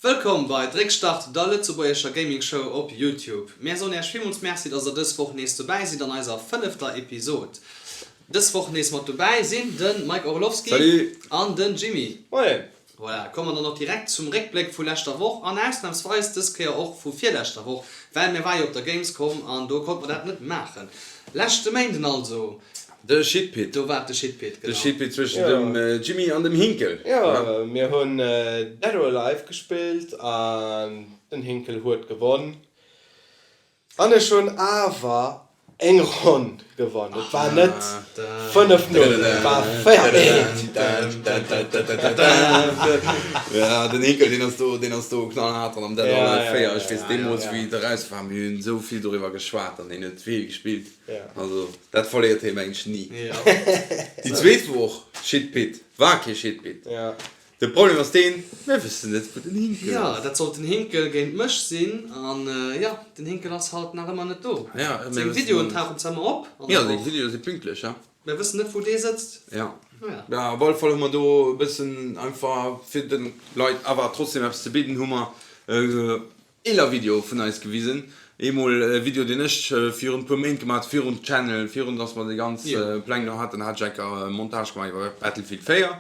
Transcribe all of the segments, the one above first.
Wëllkomm bei Dréckstart, der lëtzebuergescher Gaming Show op Youtube. Mär soen Äech villmools Merci, dass der dës Woch nees dobäi sidd an eiser fënnefter Episod. Dës Woch nees mat dobäi sinn de Mike Orlowski Salut! an den Jimmy. Moien! Voilà, komme mer dann och direkt zum Réckbléck vu leschter Woch an ausnamsweis dës Kéier och vu virleschter Woch, well mir war jo op der Gamescom an do konnte mer dat net maachen. Leschte Méinden also. De Shitpit. Do war de Shitpit, genau. De Shitpit zwëschen dem Jimmy an dem Hinkel. Jo, mir hunn Dead or Alive gespillt an den Hinkel huet gewonn. An ech hunn awer eng Ronn gewonn. Et war net 5, 0, et war 4, 1. Jo, den Hinkel, deen ass do, deen ass do knallhaart dran am Dead or Alive 4. Ech weess, deemools wéi et eraus war, mir hunn esou vill doriwwer geschwat an hien huet vill gespillt. Also dat verléiert hee mengen ech ni. Déi zweet Woch Shitpit war kee Shitpit. De Problem ass deen, mir wëssen net wou den Hinkel ass. Jo, dat sollt den Hinkel géint mech sinn an jo, den Hinkel ass halt nach ëmmer net do. Seng Videoen tauchen zwar ëmmer op an der Woch. Jo, seng Videoe si pünktlech, ja. Mir wëssen net wou dee sëtzt. Jo, jo, op alle Fall hu mer do e bëssen einfach fir de Leit awer trotzdem eppes ze bidden, hu mer Eeler Video vun eis gewisen. Eemol e Video deen ech virun e puer Méint gemaach hat, virun Channel, virun dass mer déi ganz Pläng do haten, hat ech enker e Montage gemaach iwwer Battlefield 4,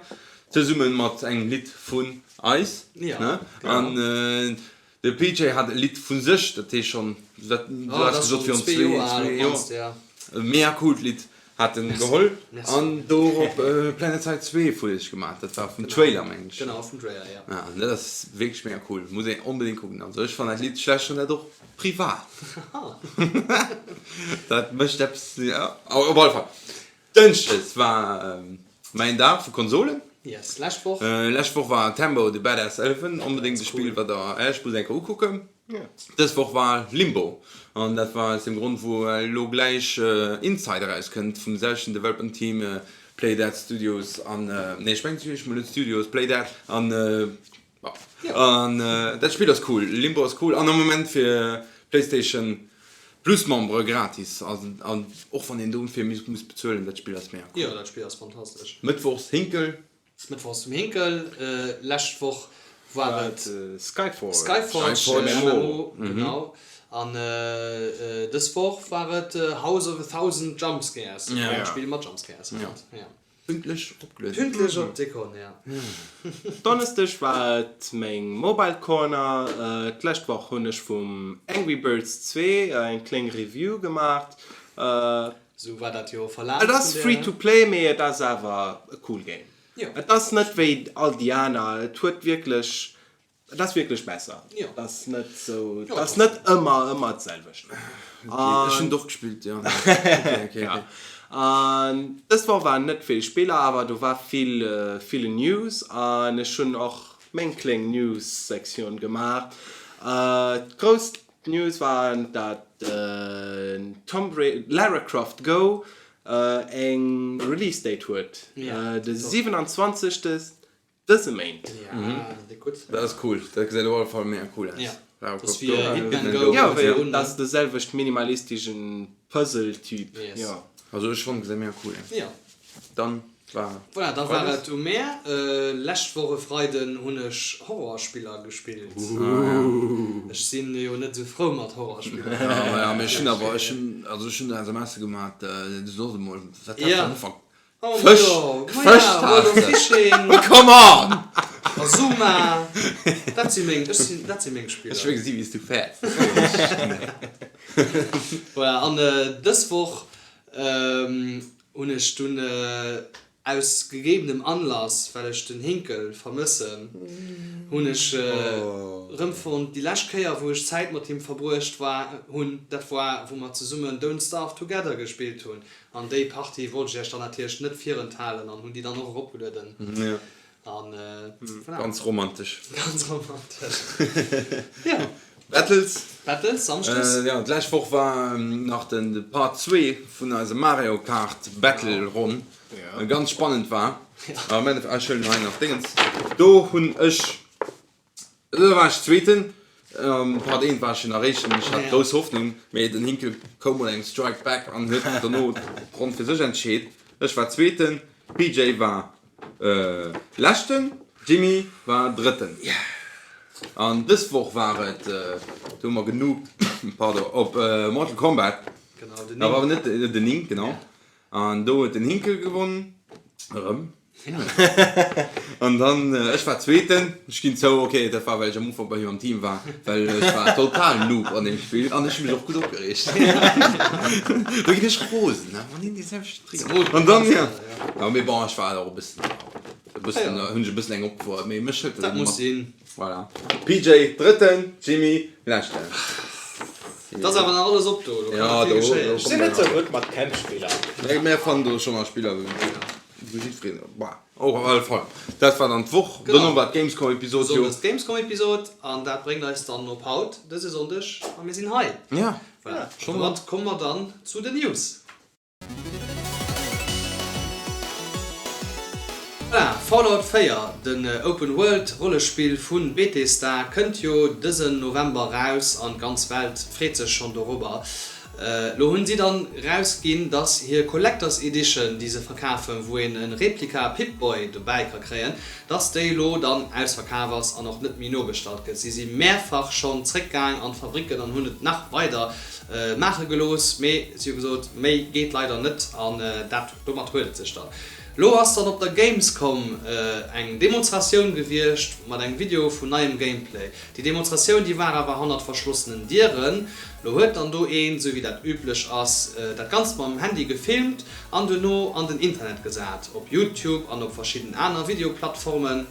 zesummen mat engem Lidd vun eis, ne? An de PJ hat e Lidd vu sech, dat heescht schonn, dat, du has gesot virun zwee Joer, e mega coolt Lidd. Hat en geholl an dorop Planetside 2 vu sech gemaach. Dat war vum Trailer mengen ech. Genau vum Trailer jo. Ja an dat ass wierklech mega cool. Muss een onbedéngt kucken. Also ech fannen dat Lidd, ech lauschteren dat och privat. Dat mécht eppes jo. Op alle Fall Dënschdes war mäin Dag vu Konsolen. Yes, lescht Woch. Lescht Woch war Tembo the Badass Elephant, onbedéngt e Spill wat der Iech musst eng Kéier ukucken. Dës Woch war Limbo, an dat war aus dem Grond wou elo gläich Inside erauskënnt vum selwechten Development Team, Playdead Studios an, nee ech mengen si heeschen mol net Studios, Playdead an bon, an dat Spill ass cool, Limbo ass cool an am Moment fir Playstation Plus Membere gratis, an och wann een dofir muss bezuelen, dat Spill ass mega cool. Jo dat Spill ass fantastesch. Mëttwochs Hinkel. Mëttwochs zum Hinkel, lescht Woch war et Skyforge, Skyforge MMO, genau, an dës Woch war et House of a Thousand Jumpscares, e Spill mat Jumpscares. Pünktlech opgelueden. Pünktlech op d'Sekonn, ja. Donneschdeg war et meng Mobile Corner. D'lescht Woch hunn ech vum Angry Birds 2 eng kléng Review gemaacht. Sou war dat jo verlaangt Et ass vun free der. to play, mee et ass awer e cool Game. Jo. Et ass net wéi all déi aner, et huet wierklech, et ass wierklech besser. Jo. Et ass net sou, Jo, et ass et ass. net ëmmer, ëmmer d'selwecht. Ok, ech hunn et och gespillt, jo. Ok, ok, Ja. ok. An dës Woch waren net vill Spiller, awer do war vill, vill News an ech hunn och meng kléng News-Sektioun gemaach. D'grouss D'News waren dat Tomb Raider, Lara Croft Go eng Release Date huet, de 27 dëse Méint. Dat ass cool, dat gesäit op alle Fall mega cool aus. Lara Croft Go, Hitman Go. Jo, dat ass de selwecht minimalistegen Puzzle-Typ, jo. Also ech fannen gesäit mega cool aus. Dann war Voilà, da war et u mär. Lescht Woch e Freiden hunn ech Horrorspiller gespillt. Ech sinn jo net esou frou mat Horrorspiller. Ja, mee ech hunn awer, ech hunn, also ech hunn SMSe gemat, du soss emol, wat hat am Ufank? Fësch, gefëscht has de. Come on! Azuma, dat si meng, ech sinn, dat si meng Spiller. Ech wëll gesi wéi s du fäerts. Voilà, an dës Woch Hunn ech dunn aus gegebenem Anlass, well ech den Hinkel vermëssen, hunn ech rëmfonnt, déi lescht Kéier wou ech Zäit mat him verbruecht war hunn, dat war wou mer zesummen Don't Starve Together gespillt hunn. An déi Partie wollt ech iech dann natierlech net virenthalen an hunn déi dann och eropgelueden. An voilà. Ganz romantesch. Ganz romantesch, jo. Battles. Battles, Samschdes. Jo, d'lescht Woch war nach de Part 2 vun eiser Mario Kart Battle Ronn, ganz spannend war. Am Endeffekt, ah ech huelen hei nach Dingens, do hunn ech, do war ech Zweeten, am Part 1 war ech jo nach Éischten, ech hat grouss Hoffnung, mee den Hinkel koum mat engem Strike Back an huet dono d'Ronn fir sech entscheet. Ech war Zweeten, PJ war Leschten, Jimmy war Drëtten. An dës Woch war et, do hu mer genoopt, pardon, op Mortal Kombat. Genau, den Nink. Awer net den Nink, genau. An do huet den Hinkel gewonnen, erëm. An dann, ech war Zweeten. Ech ginn zou, ok, dat war well ech am Ufank bei him am Team war, well ech war total Noob an deem Spill an ech hu mech och gutt opgereegt. Do ginn ech rosen, wann een déi selwecht Trigger. An dann, jo. Jo, mee bon, ech war och e bëssen, e bëssen, hunn ech e bëssen eng opgefuert, mee mech hëlt dat Dat muss sinn. Voilà. PJ drëtten, Jimmy leschten. Et ass awer nach alles op do, do kann nach vill geschéien. Ech sinn net sou gutt mat Kämpfspiller. Nee, mär fannen do schonn nach Spiller, wou jiddwereen, bah, och op alle Fall. Dat war dann d'Woch. Dono war d'Gamescom-Episod jo. Sonndes d'Gamescom-Episod an dat bréngt eis dann op haut, dëse Sonndeg, a mir sinn hei. Ja. Voilà. Domat komme mer dann zu den News. Voilà, Fallout 4, den Open World Rollespill vu Bethesda kënnt jo dësen November raus an d'ganz Welt freet sech schonn dorobber. Lo hunn si dann rausginn, dass hir Collectors Edition, déi se verkafen, wou een e Replika Pip-Boy dobäi ka kréien, dass déi lo dann ausverkaf ass an och net méi nobestallt gëtt. Si si mehrfach schonn zréckgaang an d'Fabricken an hunn et nach weider Maache gelooss, mee si hu gesot, méi geet leider net an dat domat huet et sech dann. Lo ass dann op der Gamescom eng Demonstratioun gewiescht mat engem Video vun neiem Gameplay. Déi Demonstratioun déi war awer hannert verschlossenen Dieren. Lo huet dann do een, sou wéi dat üblech ass, dat Ganzt mam Handy gefilmt an duerno an den Internet gesat, op Youtube an op verschidden aner Videoplattformen.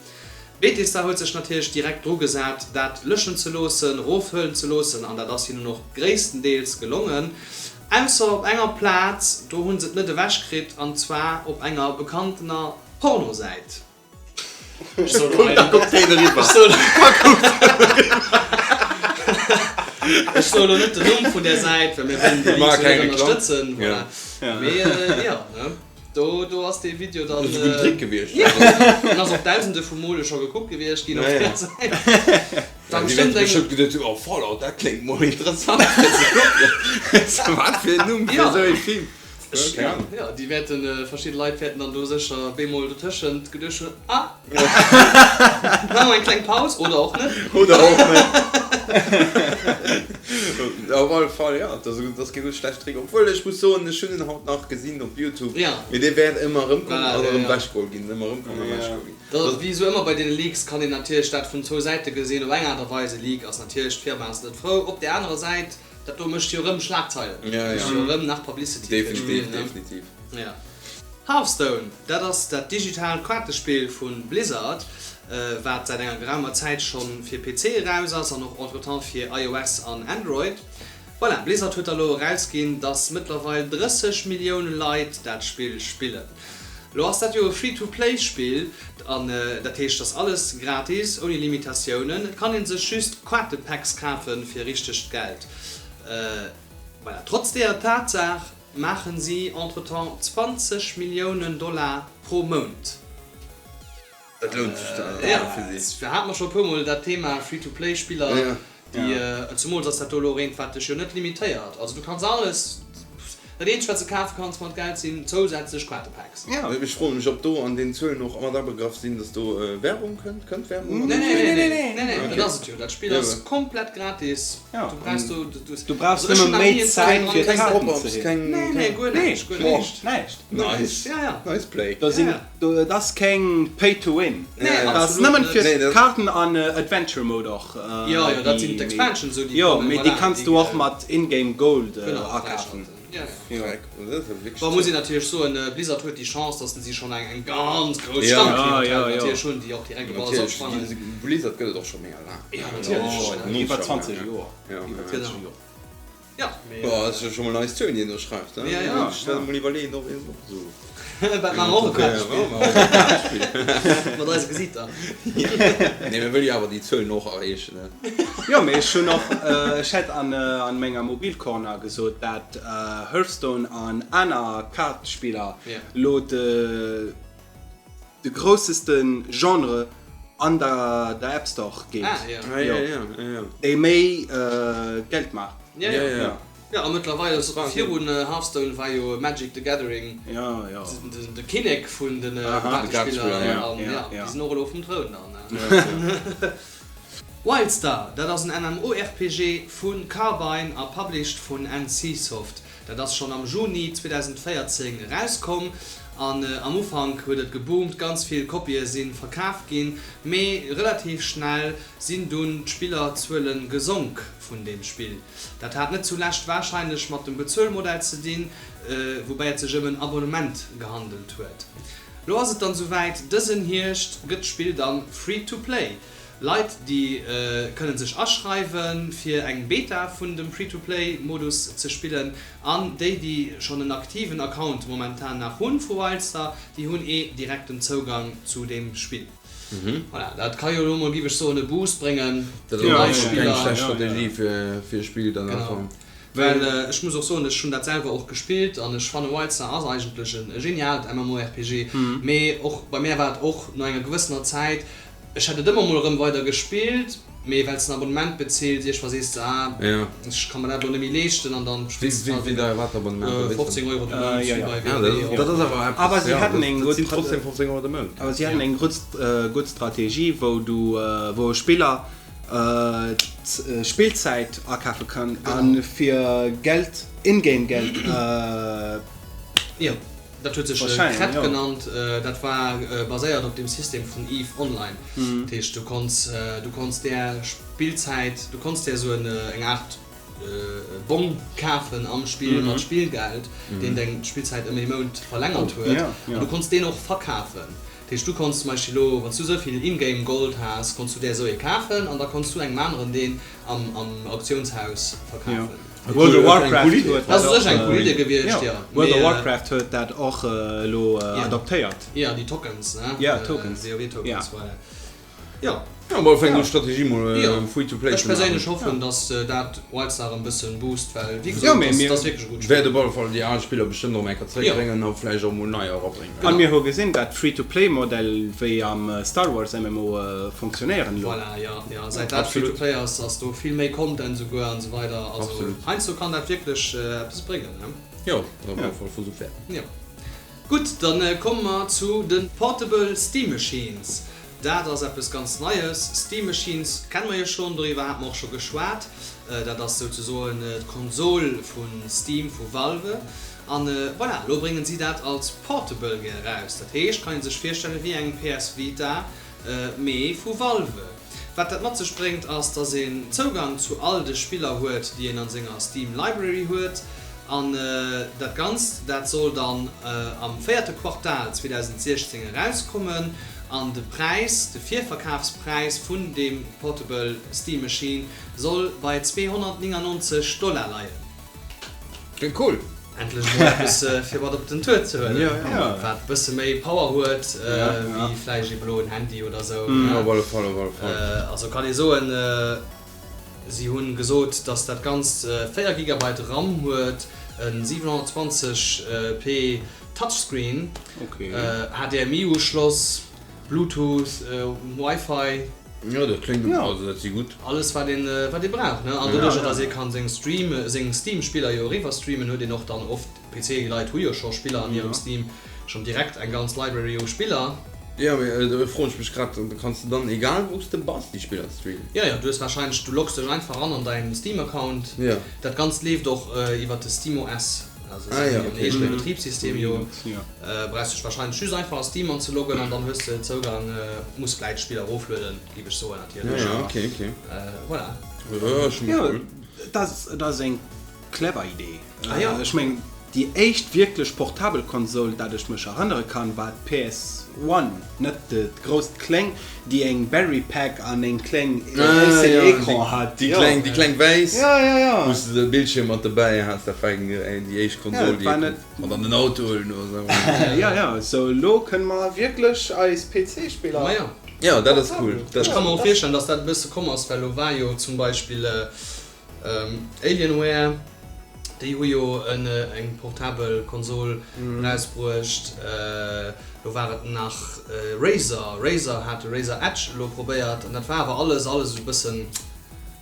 Bethesda huet sech natierlech direkt dru gesat, dat löschen ze loossen, erofhuelen ze loossen, an dat ass hinnen och gréisstendeels gelongen, ausser op enger Plaz, do hu se et net ewech kritt, an zwar op enger bekanntener Pornosäit. Ech soen elo hei Ech soen elo net den Numm vun där Säit, well mir wëllen déi Leaks jo net ënnerstëtzen, voilà, mee jo, ne. Do, do ass dee Video dann. Dat ass e gudden Trick gewiescht. Ja, en ass och dausende vu Mole scho gekuckt gewiescht ginn op där Säit. Da bestimmt eng. Bestimmt geduet hunn, oh Fallout, dat kléngt mol interessant fir ze kucken. Wat fir en Numm fir esou ee Film. Keng Ahnung. Jo, déi wäerten, verschidde Leit wäerten dann do sécher bemol dotëschent geduecht hunn, ah, maache mer eng kleng Paus oder och net. Oder och net. Op alle Fall, jo, dat ass kee gutt schlecht Trick. Obwuel, ech muss soen, ech hunn en haut nach gesinn op Youtube. Ja. Mee dee wäert ëmmer erëmkommen an erëm ewechgeholl ginn, ëmmer erëmkommen an ewechgeholl ginn. Dat ass wéi esou ëmmer bei deene Leaks, kann een natierlech dat vun zwou Säite gesinn. Op eng Aart a Weis, e Leak ass natierlech, d'Firma ass net frou. Op där anerer Säit, dat do mécht jo erëm Schlagzeilen, mécht jo erëm nach Publicity fir d'Spill, ne? Definitiv, definitiv. Ja. Hearthstone, dat ass dat digitaalt Kaartespill vu Blizzard, wat säit enger geraumer Zäit schonn fir PC eraus ass an och entretemps fir iOS an Android. Voilà, Blizzard huet da lo erausginn, dass mëttlerweil 30 Millioune Leit dat Spill spillen. Lo ass dat jo e Free-to-Play-Spill, an dat heescht, dass alles gratis, ouni Limitatiounen. Et kann een sech just Kaartepacks kafe fir richtegt Geld. Voilà, trotz deeër Tatsaach maachen si entretemps 20 Milliounen Dollar pro Mount. Dat lount sech dann awer fir si. Jo, hate mer scho e puer mol dat Thema Free-to-Play Spiller, déi, zemools ass dat do elo och eent wat dech jo net limitéiert. Also du kanns alles, dat eenzegt wat s de kafe kanns mat Geld sinn zousätzlech Kaartepacks. Jo, ech froe mech ob do an den Zuelen och mat abegraff sinn, dass do Werbung kënnt. Kënnt Werbung an dat Spill? Nee, nee, nee, nee, nee, dat ass et jo. Dat Spill ass komplett gratis. Du brauchs do, du brauchs nëmme méi Zäit fir d'Kaarten ze hunn. Nee, nee, guer näischt, guer näischt. Näischt. Nice. Ja, ja. Nice play. Do sinn, do, et ass keng Pay to win. Nee, Et ass absolut nëmmen net. fir Nee, dat. d'Kaarten an Adventure Mode och. Jo, jo, dat sinn d'Expansions esou, déi Jo, kommen, mee déi voilà, kanns déi du och mat In-Game Gold genau, akafen. fräischalten. Ja, ja. Jo. Freck, dat ass ja wierklech Bon, muss een natierlech soen, Blizzard huet déi Chance, dass se schonn eng, eng ganz grouss Ja. Ja, Stammclientèle ja, jo. natierlech hunn, déi och direkt op alles Natierlech, opsprangen. Blizzard gëtt et och scho mega laang. Ja, natierlech. Jo, iwwer 20 Joer. Ja, Iwwer ja. 20 Genau. Joer. Jo, mee. Boah, ass jo scho mol eis Zuelen, déi een do schreift, he? Ja, ja. Muss ech dat emol iwwerleeën, ob een och esou. Wat maache mer och e Kaartespill. Mat eise Gesiiter. Nee, mir wëlle jo awer déi Zuelen och erreechen, he? Jo, mee ech hunn och, ech hätt an menger Mobilcorner gesot, dat Hearthstone an aner Kaartespiller elo de. De grousseste Genre an der der App Store geet. Ah, ja. Ah, ja, ja, ja, ja. Déi méi Geld maacht. Ja, ja. Ja, ja. Ja, a mëttlerweil ass och virun Hearthstone war jo Magic the Gathering ja, ja. de Kinnek vun den Kaartespiller an ja, déi sinn och elo vum Troun dann. Wildstar, dat ass en MMORPG vu Carbine a published vun NCSoft. Dat ass schonn am Juni 2014 erauskomm an am Ufank huet et geboomt, ganz vill Kopië si verkaf ginn, mee relativ schnell sinn dunn d'Spillerzuele gesonk vun deem Spill. Dat hat net zulescht warscheinlech mat dem Bezuelmodell ze dinn, woubäi et sech ëm en Abonnement gehandelt huet. Lo ass et dann souwäit, dësen Hierscht gëtt d'Spill dann free to play. Leit déi kënnen sech aschreiwen fir eng Beta vun dem Free-to-Play Modus ze spillen an déi déi schonn en aktiven Account momentan nach hunn vu Wildstar, déi hunn ee direkten Zougang zu deem Spill. Voilà, dat ka jo elo mol giff ech soen e Boost bréngen Dat fir nei ass keng Spiller. schlecht Strategie fir e Spill dann Genau, einfach. well ech muss och soen, ech hunn dat selwer och gespillt an ech fanne Wildstar ass eigentlech e geniaalt MMORPG, mee och bei mär war et och no enger gewëssener Zäit, Ech hätt et ëmmer mol erëm weider gespillt, mee wells den Abonnement bezilt, iergwa sees de, ah ech ka mer dat elo net méi leeschten an dann spills de halt 15 Euro de Mount wéi bei WoW. Awer si hätten eng gutt Awer si hätten eng gutt Strategie wou du wou e Spiller d'Spillzäit akafe kann a fir Geld in-game Geld. Jo. Dat huet sech Cred genannt. Dat war baséiert op dem System vun Eve Online. Dat heescht, du konns, du konns där Spillzäit, du konns där esou eng Aart Bong kafen am Spill mat Spillgeld, deen deng Spillzäit ëm ee Mount verlängert huet. An du konns deen och verkafen. Dat heescht, du konns zum Beispill elo, wann s du esou vill In-Game Gold has, konns du där esou ee kafen an da konns du engem aneren deen am Auktiounshaus verkafen. World of Warcraft huet dat och, eng cool Idee gewiescht, jo. World of Warcraft huet dat och elo adoptéiert. Jo, déi Tokens, ne? Jo, Tokens. WoW Tokens, voilà. Jo. Jo, mol eng gutt Strategie mol free to play ze maachen. Ech perséinlech hoffen, dass dat Wildstar e bëssen boost, well wéi gesot, dat ass wierklech e gutt Spill. Wäert op alle Fall déi al Spiller bestëmmt erëm eng Kéier zeréckbréngen a vläicht och mol neier erabréngen. An mir hu gesinn, dat Free to Play Modell wéi am Star Wars MMO funktionéieren elo. Voilà, jo, jo, säit dat Free to Play ass, ass do vill méi Content souguer an esou weider. Also heiansdo kann dat wierklech eppes bréngen, ne? Jo, dat ass op alle Fall Versuch wäert. Jo. Gutt, dann komme mer zu de Portable Steam Machines. Dat ass eppes ganz Neies. Steam Machines kenne mer jo schonn, doriwwer hate mer och scho geschwat. Dat ass souzesoen d'Konsol vu Steam, vu Valve. An voilà, elo bréngen si dat als Portable eraus. Dat heescht, kann ee sech virstellen wéi eng PS Vita, mee vu Valve. Wat dat mat sech bréngt ass, dass een Zougang zu all de Spiller huet, déi een an senger Steam Library huet. An dat Ganzt, dat soll dann am véierte Quartal 2016 erauskommen. An de Präis, de Virverkafspräis vun deem Portable Steam Machine soll bei 299 Dollar leien. Kléngt cool! Endlech emol eppes fir mat op den Tour ze huelen, wat e bësse méi Power huet wéi vläicht eben elo en Handy oder sou. Op alle Fall, op alle Fall. Also kann ee soen, si hunn gesot, dass dat Ganzt 4 Gigabyte RAM huet, e 720 p Touchscreen, HDMI-Uschloss, Bluetooth, Wifi. Jo, dat kléngt, also dat si gutt. Alles wat een wat ee brauch ne. An doduercher dass ee kann seng Stream seng Steam Spiller jo eriwwer streamen huet een och dann oft, PC Leit hu jo scho Spiller an hirem Steam, schonn direkt eng ganz Library u Spiller. Jo mee do froen ech mech grad, kanns de dann egal wous de bass déi Spiller streamen? Jo jo, du hues wahrscheinlech, du loggs dech einfach an an däin Steam Account. Jo. Dat ganzt leeft och iwwert de Steam OS. Also Ah ja, okay. Eegene Betriebssystem jo. Brauchs dech wahrscheinlech just einfach a Steam anzeloggen an dann hues de Zougang. Muss vläit Spiller eroflueden, géif ech soen natierlech. Ja, ja, okay, okay. Voilà. Ja, schon mal cool. Dat ass eng clever Idee. Ah ja. Ech mengen. Déi éischt wierklech portabel Konsol, dat ech mech erënnere kann, war d'PS One, net d'grousst kléng, déi eng Battery Pack an eng kléng LCD-Ecran hat. Déi kleng, déi kleng wäiss, Ja, ja, ja. wou s de de Bildschierm mat dobäi has, dat war eng, déi éischt Konsol, déi ee konnt mat an den Auto huelen oder sou. Ja, ja, sou elo kënne mer wierklech eis PC-Spiller. Ma ja. Jo, dat ass cool. Ech ka mer och virstellen, dass dat e bësse komm ass, well elo war jo zum Beispill Alienware, déi hu jo eng portabel Konsol erausbruecht. Lo war et nach Razer, Razer hat de Razer Edge elo probéiert an dat war awer alles, alles esou e bëssen,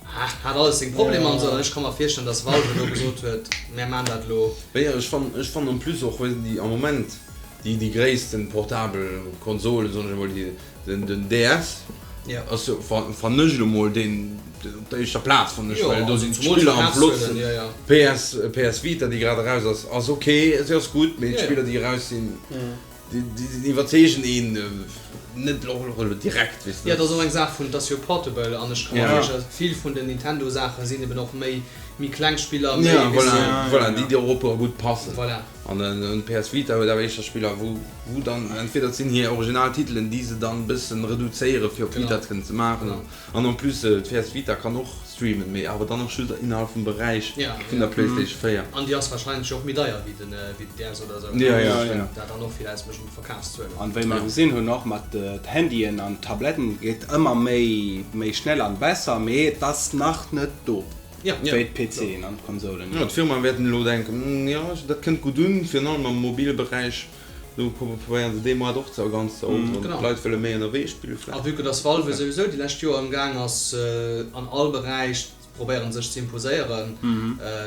hat alles seng Problemer an esou. An ech ka mer virstellen, datt Valve elo gesot huet, mär maan dat elo. Jo, ech fannen, ech fannen en plus och, well déi am Moment déi déi gréissten portabel Konsolen, soen ech emol, déi Den DS ass jo, fannen ech elo mol, deen op der éischter Plaz, fannen ech, well do sinn d'Spiller am flottsten. PS, PS Vita, déi grad eraus ass, ass ok, se ass gutt, mee d'Spiller, déi eraus sinn, déi iwwerzeegen een net elo direkt, weess de. Jo, et ass och eng Saach vun, et ass jo portable an ech ka mer virstellen, vill vun den Nintendo-Saache sinn eben och méi, méi kleng Spiller, méi, weess de. Voilà, déi dir och gutt passen. Voilà. An den PS Vita huet awer éischter Spiller wou wou dann entweder et sinn hir original Titelen déi se dann bëssen reduzéieren fir op Vita kënnen ze maachen an en plus d'PS Vita kann och streamen mee awer dann och just innerhalb vum Beräich vun der Playstation 4. An déi ass wahrscheinlech och méi deier wéi den wéi den DS oder esou, dat dann och vill ausmécht un de Verkafszuelen. An wéi mer gesinn hunn och mat d'Handyen an d'Tabletten geet ëmmer méi méi schnell an besser mee et ass nach net do. Wéi d'PCen an d'Konsolen. Jo, d'Firmae wäerten elo denken, jo, dat kënnt gutt un, virun allem am mobile Beräich, do probéieren se dee Moart och ze ganz ze eroberen. D'Leit wëlle méi ënnerwee spille vläicht. A vue que dass Valve souwisou déi lescht Joer ëmgaang ass, an all Beräich probéieren sech ze imposéieren,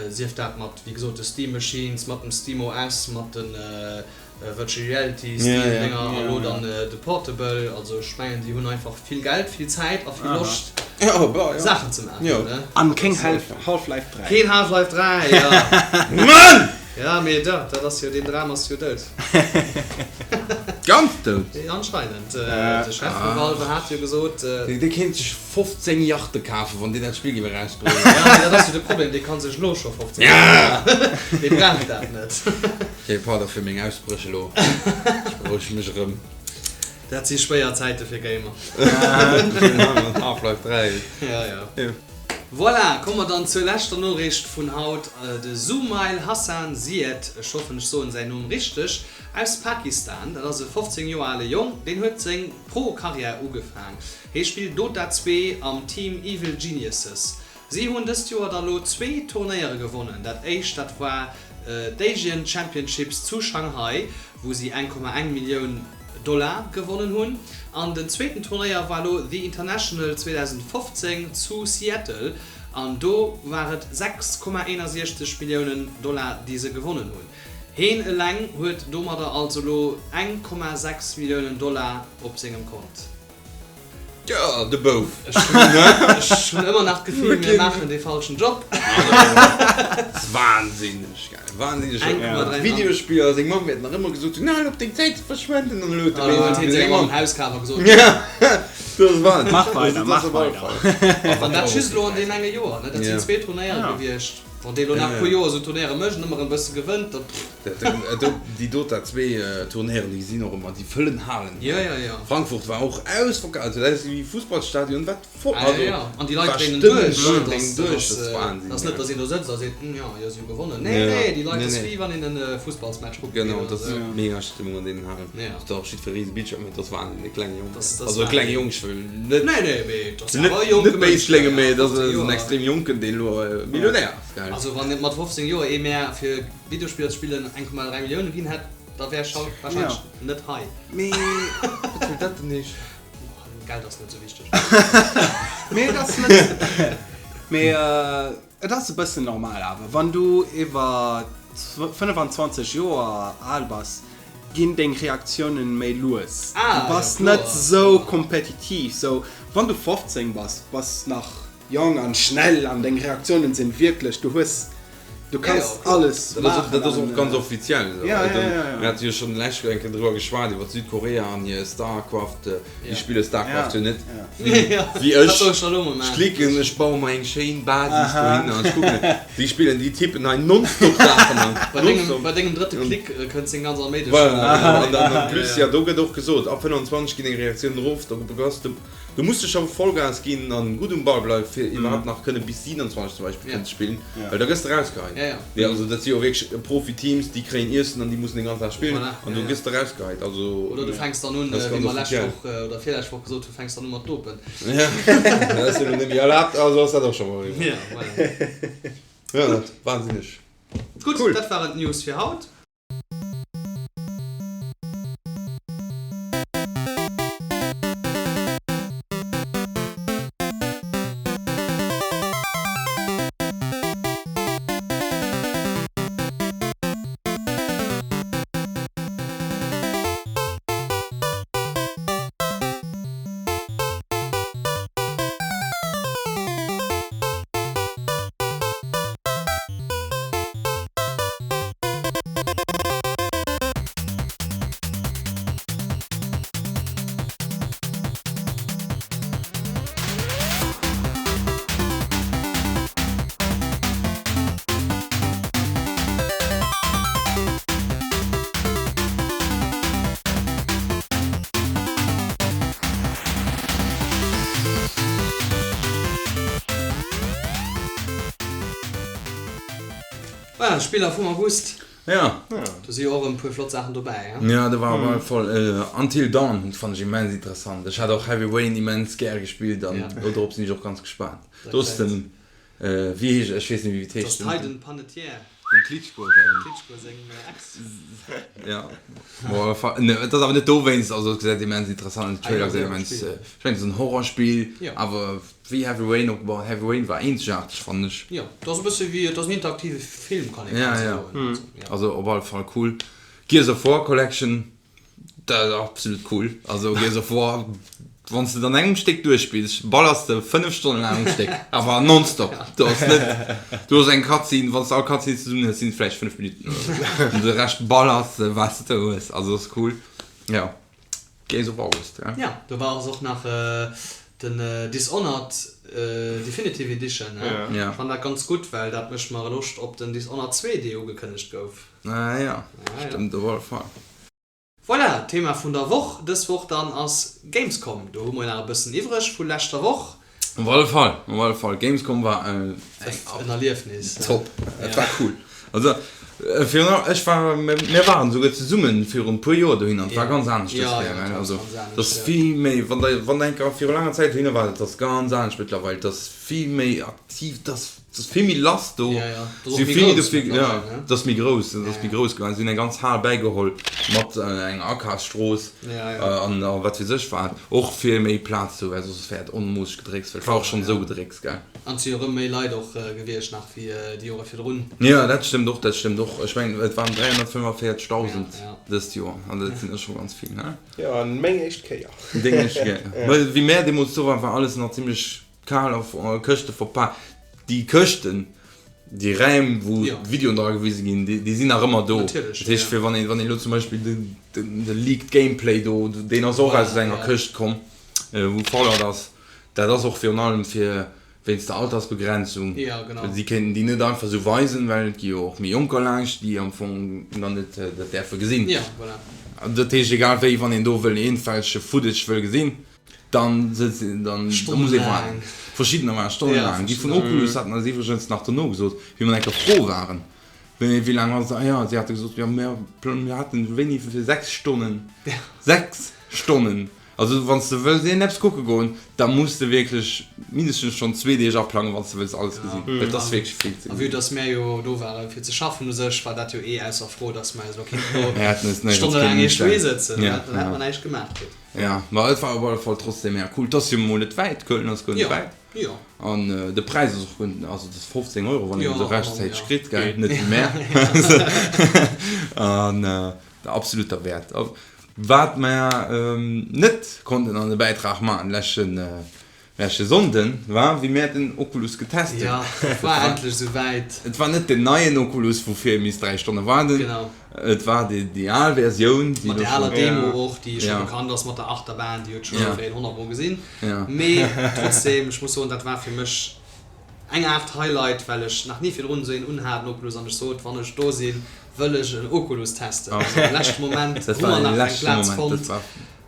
sief dat mat, wéi gesot, de Steam Machines, mat dem Steam OS, mat de Virtual Reality Steam Dinger a lo dann de Portable, also ech mengen déi hunn einfach vill Geld, vill Zäit a vill Loscht Saachen ze maachen ne. An keng Half-Life 3. Keen Half-Life 3, jo. Mann! Ja mee da, dat ass jo, deen Dram ass jo dout. Ganz dout? Anscheinend. De Chef vu Valve hat jo gesot. Dee kéint sech 15 Yachte kafen, wann deen dat Spill géif erausbréngen. Ja mee dat ass jo de Problem, dee kann sech elo scho 15 Yachte kafen. Dee brauch dat net. Ok, pardon fir meng Ausbréch elo, ech berouege mech erëm. Dat si schwéier Zäite fir Gamer. Half-Life 3. Ja, ja. Voilà, komme mer dann zur leschter Noriicht vun haut. De Sumail Hassan Syed, ech hoffen ech soen säin Numm richteg, aus Pakistan, dat ass e 15 Joer ale Jong, deen huet seng Pro-Karriär ugefaang. Hie spillt Dota 2 am Team Evil Geniuses. Si hunn dëst Joer da lo zwee Turnéiere gewonnen. Dat éischt dat war d'Asian Championships zu Shanghai, wou si 1,1 Millioun Dollar gewonnen hunn. An den zweeten Turnéier war lo The International 2015 zu Seattle an do war et 6,61 Milliounen Dollar déi se gewonnen hunn. Heen eleng huet domadder also lo 1,6 Milliounen Dollar op sengem Kont. Jo, de Bouf. Ech hunn ëmmer nach d'Gefill, mir maachen dee falschen Job. Wahnsinneg geil, wahnsinneg. Videospiller, seng Mamm wäert nach ëmmer gesot hunn, hal op deng Zäit ze verschwenden an elo huet de Elo huet hien senger Mamm Haus kaf a gesot, Dat ass Wahnsinn. Mach weider, mach weider. An dat just elo an deem enge Joer, ne? Dat sinn zwee Turnéiere gewiescht. Wann dee elo nach e puer Joer esou Turnéiere mécht an ëmmer erëm e bësse gewënnt, da pff. Déi Dota 2 Turnéieren, déi sinn och ëmmer, déi fëllen Halen. Jo, jo, jo. Frankfurt war och ausverkaaft, also dat ass wéi Fussballstadion, wat voll, Ah, jo, jo. An déi Leit dréinen duerch. D'Leit dréinen duerch, dat ass Wahnsinn. Dat ass net, datt een do sëtzt a seet, hm, jo, jo, si hu gewonnen. Nee, nee, déi Leit, dat ass wéi wann een e Fussballsmatch kucke geet. Genau, dat ass mega Stëmmung an deenen Halen. Jo. Ass och jiddwer riese Bildschirm, mee dat ass Wahnsinn, de klenge Jong. Also e klenge Jong, ech wëll net. Nee, nee, mee et ass awer e jonke Mënsch. Net béis kléngen, mee et ass en extrem jonken, deen elo Millionär ass. Geil. Also wann et mat 15 Joer ee mär fir Videospiller ze spillen 1,3 Millioune ginn hätt, da wär ech haut wahrscheinlech net hei. Mee wat wëll dat denn heeschen? Geld ass net sou wichteg. Mee et ass net, mee et ass e bëssen normal awer. Wann du iwwer 25 Joer al bass, ginn deng Reaktiounen méi lues. Du bass net sou kompetitiv. Sou wann du 15 bass, bass nach Jong an schnell an deng Reaktiounen sinn wierklech, du hues. Du kanns alles maachen. Dat ass och ganz offiziell esou. Mir hate jo schonn d'lescht Kéier eng Kéier driwwer geschwat, iwwer Südkorea an hir Starcraft. Déi spille Starcraft jo net wéi ech. Ech klicken, ech baue mer eng schéin Basis dohinner an ech kucken. Déi spillen, déi tippen hei nonstop Saachen an. Bei dengem drëtte Klick kënnt seng ganz Arméi duerch. Voilà. An dann en plus, jo, do gëtt och gesot, ab 25 ginn eng Reaktioun erof, do bass de. Du muss dech awer Vollgas ginn an gutt um Ball bleiwen fir iwwerhaapt nach kënne bis 27 zum Beispill kënnen ze spillen, well da gëss de rausgeheit. Nee also dat si jo wierklech Profi-Teams, déi kréien Iessen an déi mussen den ganzen Dag spillen an du gëss de rausgeheit. Also Oder du fänks dann un, wéi mer lescht Woch oder virlescht Woch gesot hunn, fänks dann u mat dopen. Ja, dat ass jo elo net méi erlaabt, also ass dat och scho mol eriwwer. Ja, voilà. Ja, dat wahnsinneg. Gutt, dat waren d'News fir haut. Voilà, Spiller vum August. Ja. Do si jo och erëm e puer flott Saachen dobäi, he? Ja, do war op alle Fall Until Dawn fannt ech immens interessant. Ech hat och Heavy Rain immens gär gespillt an dodrop sinn ech och ganz gespaant. Do ass den, wéi heescht, ech weess net méi wéi et heescht. Dat ass d'Hayden Panettiere. Dem Klitschko seng. Dem Klitschko seng Ex. Ja, bon, op alle Fall, ne, et ass awer net dowéinst, also et gesäit immens interessant, den Trailer gesäit immens, ech mengen et ass en Horrorspill, awer Wéi Heavy Rain opgebaut. Heavy Rain war eenzegaarteg fannen ech. Jo, et ass e bësse wéi, et ass en interaktive Film kann ee quasi soen. Ja, also op alle Fall cool. Gears of War Collection, dat ass absolut cool. Also Gears of War, wann s de et an engem Stéck duerchspills, ballers de 5 Stonnen laang um Stéck, awer nonstop. Do ass net, du hues eng Cutscene, wann s de all Cutscenes zesummen hues, sinn et vläicht 5 Minutten oder sou. An de Rescht ballers de wat s de hues. Also ass cool, jo. Gears of August, ja. Ja, do war och nach den Dishonored Definitive Edition. Ja. Ech fannen dat ganz gutt, well dat mécht mer Loscht op den Dishonored 2, dee ugekënnegt gouf. Ah ja, stëmmt op alle Fall. Voilà, Thema vun der Woch dës Woch dann ass Gamescom. Do hu mer nach e bëssen iwwreg vu leschter Woch. Op alle Fall, op alle Fall. Gamescom war en Erliefnis. Top, et war cool. Also virun allem, ech war, mir waren esouguer zesummen virun e puer Joer dohinner an et war ganz anescht dës Kéier, gell. Also et ass vill méi, wann der, wann der eng Kéier viru laanger Zäit dohinner waart, et ass ganz anescht mëttlerweil, et ass vill méi aktiv, et ass, et ass vill méi lass do, si hu vill méi dofir, jo, et ass méi grouss, et ass méi grouss ginn, si hunn eng ganz Hal bäigeholl mat enger Akafsstrooss. An wat weess ech wat. Och fir méi Plaz ze hu, well soss wär et onmoosseg gedrécks, well et war och schonn esou gedrécks, gell. An et si jo erëm méi Leit och gewiescht nach wéi déi Jore virdrun. Jo, dat stëmmt och, dat stëmmt och. Ech mengen, et waren 345.000 dëst Joer, an dat sinn och scho ganz vill, ne? Jo, an meng éischt Kéier. Deng éischt Kéier. Well wéi mär deemools do waren, war alles nach zimmlech kal a Këschte verpak. Déi Këschten, Déi Räim, wou d'Videoen dra gewise ginn, déi sinn nach ëmmer do. Dat heescht, fir wann een, wann een elo zum Beispill de Leaked Gameplay do, deen ass och aus enger Këscht komm, wou Fallout ass, dat ass och virun allem fir wéinst der Altersbegrenzung. Si kéinten déi net einfach esou weisen, well et gi jo och méi Jonker laanscht, déi am Fong dann net dat däerfe gesinn. Dat heescht, egal wéi, wann een do wëll iergendwelche Footage wëll gesinn, Dann sëtzt een, dann muss ee waarden. Verschiddener waren stonnelaang. Déi vun Oculus haten eis iwwregens nach dono gesot, wéi mer eng Kéier fro waren, wéi laang ass et? Ah jo, si hate gesot, jo mir mir haten wéini fir 6 Stonnen. 6 Stonnen! Also wann s de wëlls een eppes kucke goen, da muss de wierklech mindestens schonn zwee Deeg aplangen, wann s de wëlls alles gesinn. Well et ass wierklech vill ze gesinn. A vue dass mär jo do ware fir ze schaffen u sech, war dat jo eh ausser Fro, dass mer eis elo kéinten do stonnelaang eescht dohi sëtzen. Dann hätte mer näischt gemaach kritt. Ja, ma et war op alle Fall trotzdem mega cool. Et ass jo mol net wäit, Köln ass guer net wäit. Jo. An de Präis ass och guer net, also et ass 15 Euro, wann een se rechtzäiteg kritt, gell, net wéi mär. An absolut derwäert. Wat mär net konnten an de Bäitrag maachen, leschten. Leschte Sonnden war, wéi mär den Oculus getest hunn. Jo, et war endlech esou wäit. Et war net den neien Oculus, woufir ee misst 3 Stonne waarden. Genau. Et war déi al Versioun, déi Mat der aler Demo och, déi scho bekannt ass, mat der Achterbahn, déi huet scho jiddwereen 100 mol gesinn. Mee trotzdem, ech muss soen, dat war fir mech eng Aart Highlight, well ech nach ni virdrun esou een unhat, en Oculus, an ech sot, wann ech do sinn, wëll ech en Oculus testen. Also am leschte Moment hu mer nach eng Plaz fonnt.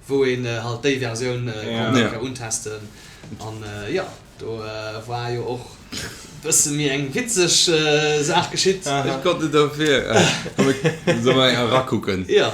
Wou een halt déi Versioun konnt eng Kéier untesten an jo do war jo och bësse méi eng witzeg Saach geschitt. Ech konnt net derfir. Solle mer eng erakucken? Jo.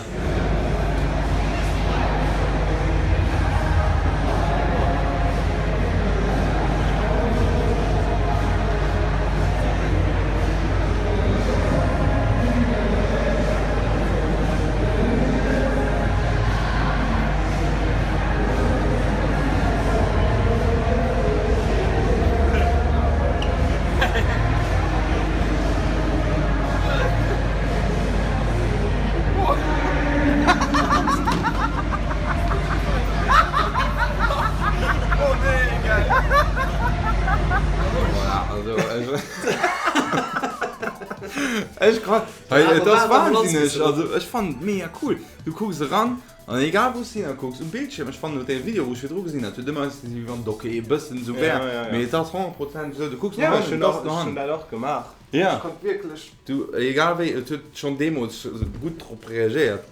Ech Hey, et ass wahnsinneg, also ech fannen et mega cool. Du kucks eran an egal wou s de hinkucks um Bildschierm, ech fannen dee Video wou ech virdru gesinn hat huet ëmmer ausgesinn wéi wann et ok e bëssen esou wär, mee et ass 100 Prozent esou, du kucks no hannen, et ass no hannen. Ech hunn dat och gemaach, ech konnt wierklech. Du, egal wéi, et huet schonn deemools gutt drop reagéiert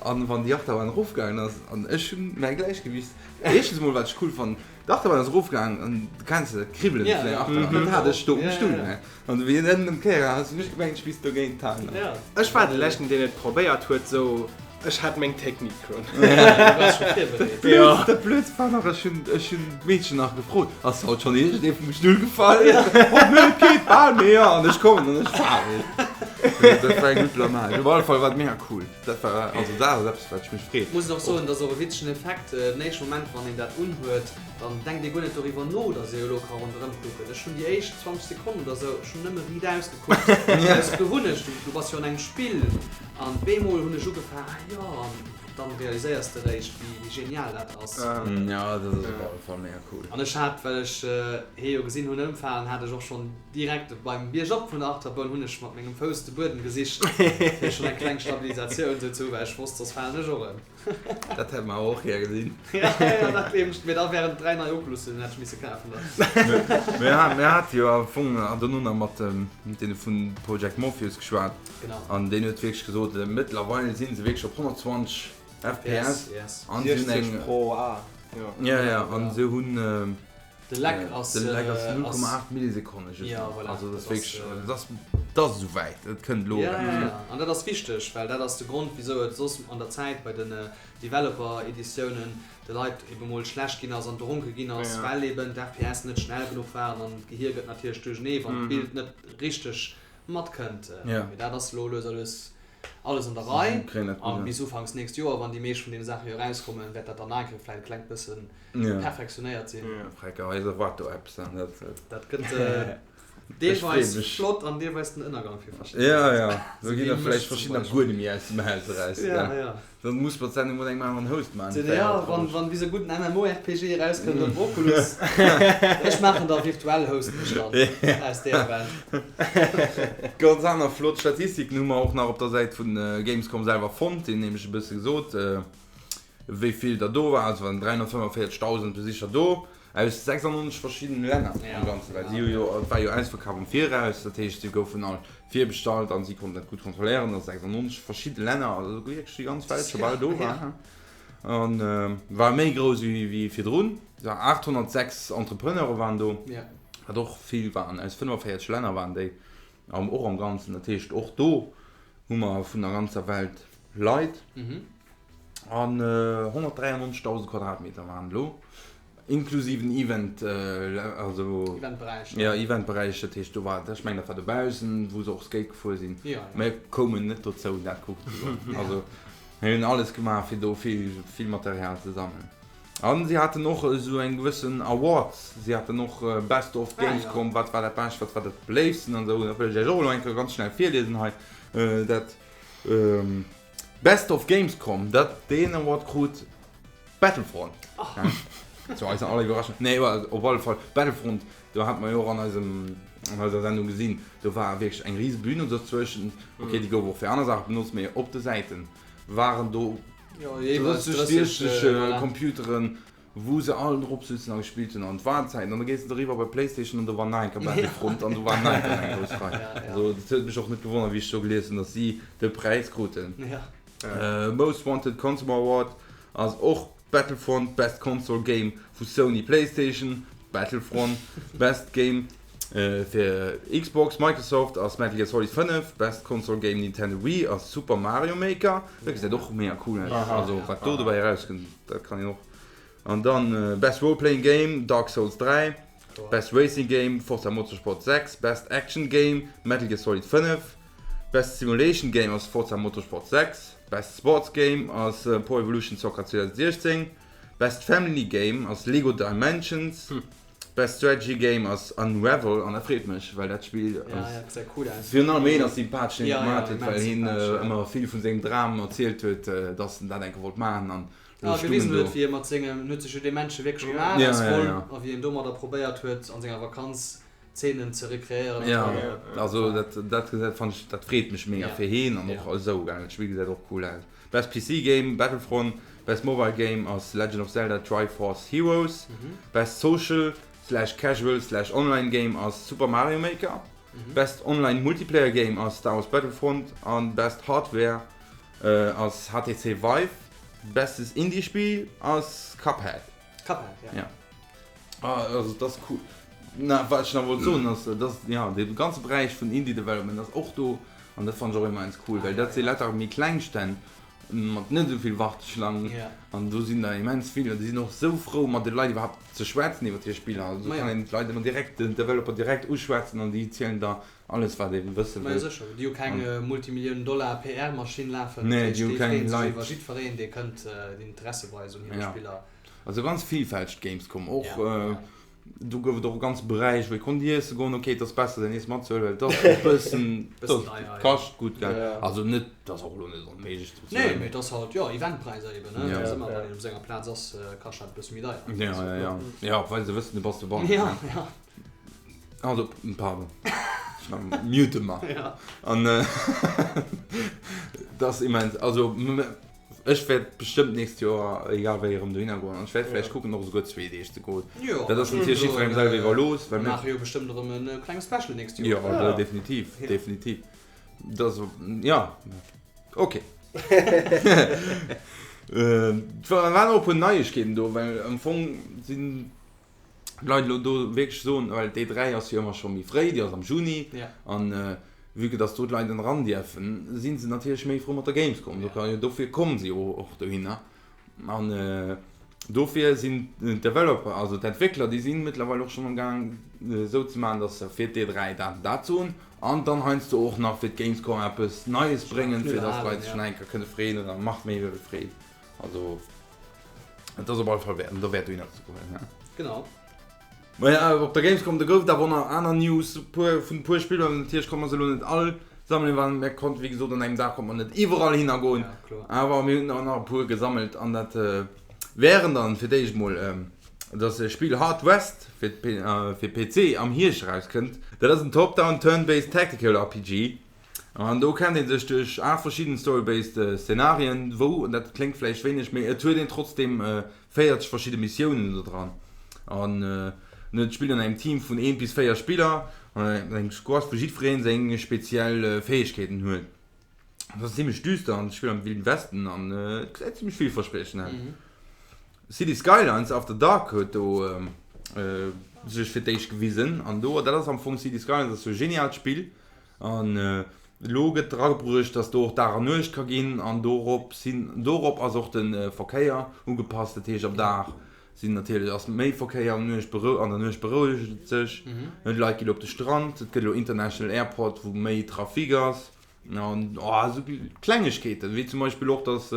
an wann déi Achterbahn erofgaangen ass an ech hunn mäi Gläichgewicht, éischtens emol wat ech cool fannen, d'Achterbahn ass erofgaangen an du kenns dat Kribbelen vun enger Achterbahn, dat hat ech do um Stull. An wéi en ënnen um Kéier ass, hunn ech gemengt, ech misst dogéint halen. Ech war de leschten deen et probéiert huet, sou ech hat meng Technik schon. Du waars scho virbereet. Jo. Dat Blödst war nach, ech hunn, ech hunn d'Meedchen nach gefrot, Ass haut schonn iergendee vum Stull gefall? Oh nee, et geet bal, mee jo. An ech kommen an ech falen. Dat war eng gutt Blamage. Op alle Fall war et mega cool. Dat war, also dat ass eppes, wat ech mech freeën. Muss och soen, dat ass och e witzegen Effekt, den éischte Moment wann een dat unhuet, Dann denkt ee guer net doriwwer no, dass ee elo ka ronderëm kucken. Ech hunn déi éischt 20 Sekonnen oder sou, ech hunn nëmme riitaus gekuckt, aus Gewunnecht, du bass jo an engem Spill. An bemol hunn ech ugefaang, ah jo, an dann realiséiers de réischt, wéi genial dat ass. Jo, dat ass op alle Fall mega cool. An ech hat, well ech hee jo gesinn hunn ëmfalen, hat ech och schonn direkt beim Biergop vun der Achterbunn hunn ech mat mengem Fouss de Buedem gesicht, fir schonn eng kleng Stabilisatioun sou ze hu, well ech wosst, soss falen ech och ëm. Dat hätt mer awer och gär gesinn. Ja, ja, dat gleewen ech. Mee da wären et 3 nei Oculussen, hätt ech misse kafen dann. Mir hate jo am Fong dono nach mat deene vu Project Morpheus geschwat. Genau. An deen huet wierklech gesot, mëttlerweil si se wierklech op 120 FPS. Yes. An si hunn eng. 60 pro A, jo. Ja, ja, an se hunn. De Lag ass. De Lag ass 0,8 Millisekonne just nach. Ja, voilà. Also dat ass wierklech, dat ass, dat ass esouwäit, et kënnt elo. Ja, ja, ja. An dat ass wichteg, well dat ass de Grond, wisou et soss an der Zäit bei den Developer-Editiounen de Leit ebe mol schlecht ginn ass an dronke ginn ass, well eben d'FPS net schnell genuch waren an d'Gehir gëtt natierlech duerchenee, wann d'Bild net richteg matkënnt. Mee dat ass elo lues a lues alles an der Rei. A bis ufanks nächst Joer, wann déi meescht vun deene Saache jo erauskommen, wäert dat dann nach eng Kéier vläicht e klengt bëssen perfektionéiert sinn. Frecker, eis erwaart do eppes. Dat gëtt deelweis flott an deelweis den Ënnergang fir verschidden Leit. Ja, ja, do ginn der vläicht verschiddener guer net méi aus dem Haus eraus. Ja, ja. Dann muss mer d'Sendung mat engem aneren Host maachen. Ja, wann bis e gudden MMORPG erauskënnt op Oculus. Ech maachen da virtuell hosten ech dann aus deeër Welt. Ganz aner flott Statistiken hu mer och nach op der Säit vun Gamescom selwer fonnt. Déi hunn nämlech e bësse gesot, wéi vill der do waren. Also waren 345.000 Besicher do aus 96 verschiddene Länner am Ganzen. Well si hu jo, et war jo Ausverkaf am Viraus, dat heescht si goufen all virbestallt an si konnten dat gutt kontrolléieren, dass 96 verschidde Länner, also wierklech déi ganz Welt scho bal do war. An war méi grouss wéi virdrun. 806 Entrepreneure waren do, wat och vill waren. Aus 45 Länner waren déi och am Ganzen. Dat heescht och do hu mer vun der ganzer Welt Leit. An 193.000 Quadratmeter waren et elo, inklusive den Event, also Eventberäich. Ja, Eventberäich, dat heescht do war, ech mengen dat war dobaussen, wou se och Skate gefuer sinn. Ja, ja. Mir koumen net dozou dat kucken ze goen. Also mir hunn alles gemaach fir do vill, vill Material ze sammelen. An si haten och esou eng gewëssen Awards, si haten och Best of Gamescom, wat war dat Bescht, wat war dat Beléiftsten an esou. Dat wëll ech iech och elo eng Kéier ganz schnell virliesen hei, dat. Best of Gamescom, dat deen Award krut Battlefront. Zu eiser aller Iwwerraschung. Nee, op alle Fall, Battlefront, do hate mer jo och an eisem, an eiser Sendung gesinn, do war wierklech eng rise Bühn dozwëschen. Ok, déi gouf och fir aner Saache benotzt, mee op de Säite waren do 30, 40 Computeren, wou se all drop sutzen a gespillt hunn. An et waren Zäiten, an da gees de eriwwer bei PlayStation an do war nach eng Kéier Battlefront an do war nach eng Kéier eng grouss Rei. Also dat huet mech och net gewonnert, wéi ech do gelies hunn, datt si de Präis kruten. Most Wanted Consumer Award ass och Battlefront, Best Console Game vu Sony PlayStation, Battlefront, Best Game fir Xbox, Microsoft ass Metal Gear Solid 5, Best Console Game Nintendo Wii ass Super Mario Maker, dat gesäit och mega cool aus, also wat do dobäi erauskënnt, dat kann een och. An dann Best Role Playing Game Dark Souls 3, Best Racing Game Forza Motorsport 6, Best Action Game Metal Gear Solid 5, Best Simulation Game ass Forza Motorsport 6, Best Sports Game ass Pro Evolution Soccer 2016, Best Family Game ass Lego Dimensions, Best Strategy Game ass Unravel, an dat freet mech, well dat Spill ass virun allem een ass sympathesch deen et gemaat huet, well hien ëmmer vill vun sengem Dram erzielt huet, dass en dat eng Kéier wollt maachen an elo stungen do. Wéi e mat sengem, en huet sech jo dee Männche wierklech gemaach aus Woll, a wéi en domadder probéiert huet an senger Vakanz Zeenen ze rekreéieren. Jo, also dat dat gesäit fannt ech, dat freet mech mega fir heen an och esou gell, dat Spill gesäit och cool aus. Best PC Game, Battlefront, Best Mobile Game ass Legend of Zelda Tri Force Heroes, Best Social slash Casual slash Online Game ass Super Mario Maker, Best Online Multiplayer Game ass Star Wars Battlefront an Best Hardware ass HTC Vive, Bestes Indie Spill ass Cuphead. Cuphead, ja. Ja. Ah, also dat ass cool. Na, wat ech nach wollt soen ass, dass, ja, dee ganze Beräich vun Indie Development ass och do an dat fannen ech och immens cool, well dat si lauter méi kleng Stänn mat net esou vill Warteschlangen an do sinn der immens vill an déi sinn och esou frou mat de Leit iwwerhaapt ze schwätzen iwwer hir Spiller. Also do kann een d'Leit ëmmer direkt, den Developer direkt uschwätzen an déi zielen der alles wat ee wësse wëll. Majo sécher, déi hu keng Multimillioun Dollar PR-Maschinn lafen, dat heescht déi freeën sech iwwer jiddwereen dee kënnt, deen Interesse weist un hire Spiller. Also ganz villfälteg d'Gamescom och. Do gouf et och e ganze Beräich wou ee konnt iesse goen. Ok, et ass besser säin Iesse matzehuelen, well et ass e bëssen, et kascht gutt Geld. Also net, et ass och elo net onméiglech ze bezuelen. Nee, mee et ass halt, jo, Eventpräisser eben, ne. Et ass ëmmer, wann een op senger Plaz ass, kascht dat e bësse méi deier. Jo, jo, jo. Jo, well se wëssen, du bass dobei. Jo, jo. Also, pardon. Mute mer. An et ass immens, also. Ech wäert bestëmmt d'nächst Joer egal wéi erëm dohinner goen an ech wäert vläicht kucken och esouguer zwee Deeg ze goen. Dat ass natierlech jiddwerengem selwer iwwerlooss, well mir. Maache jo bestëmmt erëm e klenge Special d'nächst Joer. Jo, definitiv, definitiv. Dat ass, jo, ok. Et waren och e puer Neiegkeeten do, well am Fong sinn. Leit elo do wierklech soen, well d'E3 ass jo ëmmer scho méi fréi, déi ass am Juni, an vue que dass do d'Leit dann eran dierfen, si se natierlech méi frou mat der Gamescom. Do kann jo, dofir komme se jo och dohinner. An dofir sinn d'Developer, also d'Entwéckler, déi si mëttlerweil och schonn am Gaang esou ze maachen, dass se fir d'E3 dat an dat soen an dann heiansdo och nach fir d'Gamescom eppes Neies bréngen, fir dass d'Leit sech nach eng Kéier kënne freeën oder nach méi freeën. Also et ass op alle Fall wäert, dowäert dohinner ze goen. Ne? Genau. Maja, op der Gamescom, do gouf et awer och nach aner News, puer, vun e puer Spiller. Natierlech konnte mer se elo net all sammelen, well mir konnten, wéi gesot, an engem Dag konnt mer net iwwerall hinner goen. Ja, kloer. Awer mir hunn der nach e puer gesammelt an dat wären dann fir d'éischt mol dass e Spill Hard West fir fir PC am Hierscht erauskënnt. Dat ass en Top-Down Turn-Based Tactical RPG An do kennt een sech duerch 8 verschidden Story-based Szenarien, wou, dat kléngt vläicht wéineg, mee et huet een trotzdeem 40 verschidde Missiounen do dran. An et spillt an engem Team vun 1 bis 4 Spiller, an engem Squad, wou jiddweree seng speziell Fäegkeeten huet. Dat ass zimmlech düster an et spillt am Wilden Westen an et gesäit zimmlech villverspriechend aus. Cities Skylines After Dark huet do sech fir d'éischt gewisen an do, dat ass am Fong Cities Skylines ass jo e geniaalt Spill, An elo gëtt erabruecht, dass do och Dag an Nuecht ka ginn an dorop sinn, dorop ass och de Verkéier ugepasst. Dat heescht, am Dag sinn natierlech, ass méi Verkéier, am Nuecht berou, an der Nuecht berouegt et sech. D'Leit ginn op de Strand, et gëtt elo International Airport, wou méi Trafic ass. An esou Klengegkeeten, wéi zum Beispill och, dass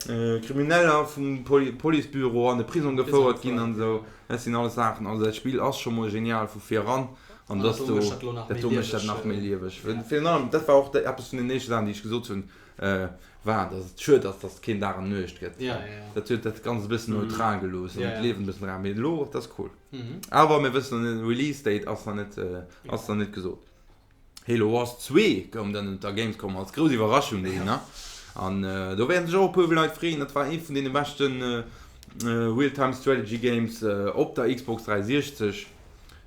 Krimineller vum Policebüro an de Prisong gefouert ginn an esou. Dat sinn alles Saachen, also dat Spill ass scho mol genial vu vir eran an dass do, dat do mécht dat nach méi lieweg. Virun allem, dat war och eppes vun den éischte Saachen, déi ech gesot hunn. War, dass et schued ass, dass et keen Dag an Nuecht gëtt. Dat huet dat Ganzt e bëssen neutral gelooss an d'Liewen e bëssen rar. Mee elo, dat ass cool. Awer mir wëssen nach net, Release Date ass nach net, ass nach net gesot. Halo Wars 2 koum dann op der Gamescom als grouss Iwwerraschung dohinner. An do wäerten sech och e puer Leit freeën. Dat war ee vun deene beschte Real-Time Strategy Games op der Xbox 360.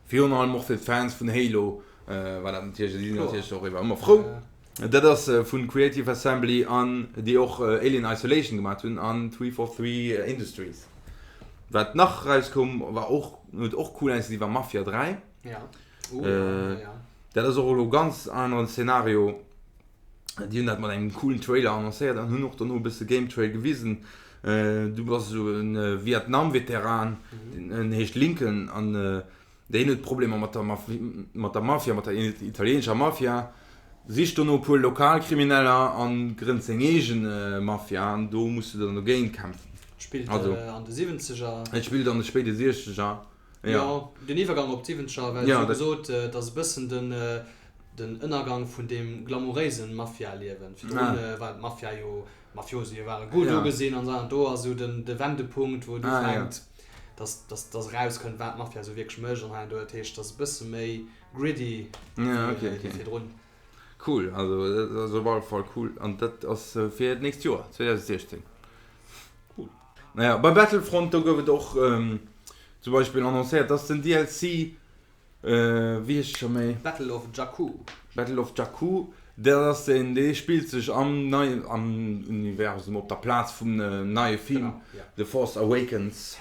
Virun allem och fir d'Fans vun Halo war dat natierlech, si sinn natierlech och iwwer ëmmer frou. Dat ass vu Creative Assembly an déi och Alien Isolation gemaat hunn an 343 Industries. Wat nach rauskoum war och, huet och cool ausgesinn, war Mafia 3. Dat ass och elo ganz aneren Szenario. Déi hunn dat mat engem coolen Trailer annoncéiert an hunn och dono e bësse Gametrail gewisen. Du bass esou e Vietnam-Veteran, en heescht Lincoln an Deen huet Problemer mat der mat der Mafia, mat der italienescher Mafia, sicht dono e puer lokal Krimineller an grënnt seng eegen Mafia an do muss de dann dogéint kämpfen. Spillt an de Siwwenzeger. Et spillt an de spéide Siechzeger, jo. Jo, den Iwwergang op d'Siwwenzeger, well wéi gesot, et ass e bëssen den den Ënnergang vun deem glamouréisen Mafia-Liewen. Virdrun war d'Mafia jo Mafiosie ware gutt ugesinn an esou an do ass esou den de Wendepunkt wou et ufänkt dass dass dass erauskënnt wat d'Mafia esou wierklech mécht an hei an do. Dat heescht et ass e bësse méi gritty wéi virdrun. Cool, also dat ass op alle Fall cool an dat ass fir d'nächst Joer 2016. Cool. Naja, bei Battlefront do gouf et och zum Beispill annoncéiert dass den DLC Wéi heescht scho méi? Battle of Jakku. Battle of Jakku, dat ass deen, dee spillt sech am neien, am Universum op der Plaz vum neie Film The Force Awakens